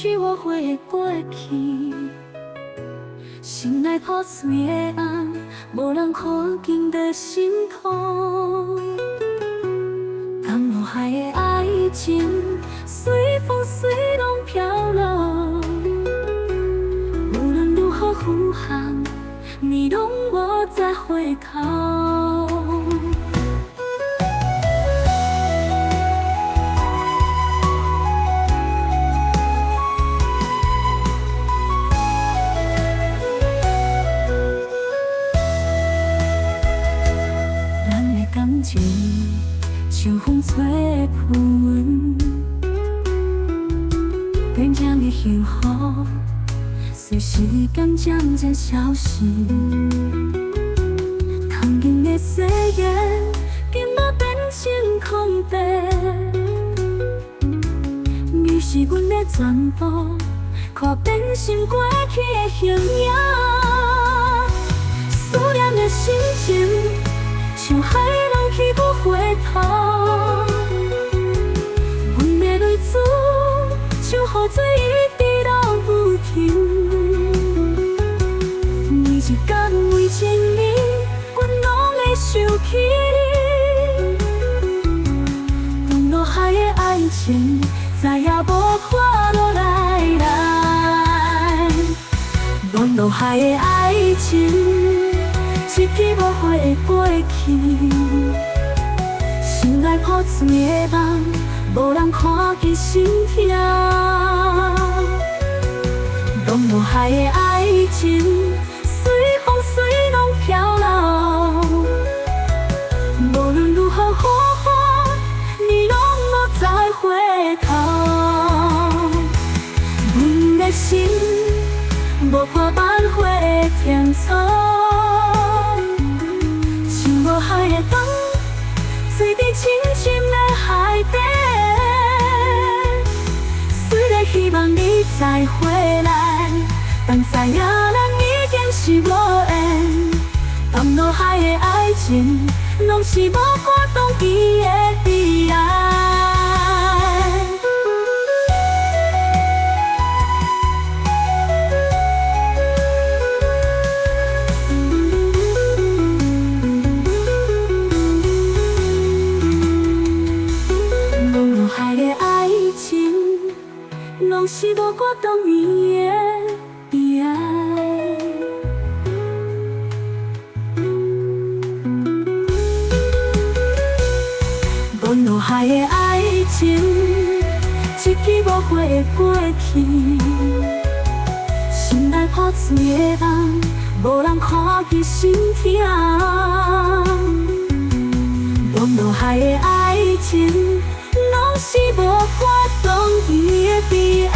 去無回的過去，心內破碎的夢，無人看見的心痛。東落海的愛情，隨風隨浪飄落。無論如何呼喊，你攏無再回頭。咱的感情像風吹的浮雲，變成的幸福，隨時間漸漸消失。曾經的誓言，今仔變成空白。你是阮的全部，看變成過去的形影。思念的心情，像海浪去不回頭。阮的淚珠，像雨水一直落不停。每一工每一暝，阮攏會想起你。東落海的愛情，再也無法度來來。東落海的愛情，一去無回的過去。心內破碎的夢，無人看見心痛。東落海的愛情，隨風隨浪飄落。無論如何呼喊，你攏無再回頭。阮的心無法挽回的痛楚，像落海的燈，墜佇深深的海底。雖然希望你再回來，但知影咱已經是無緣。放落海的愛情，攏是無法擋伊的悲哀。落海的愛情，攏是無法擋伊的悲哀。落海的愛情，一去無回的過去。心內破碎的夢，無人看見心痛。落海的愛情，攏是無法擋伊的悲哀。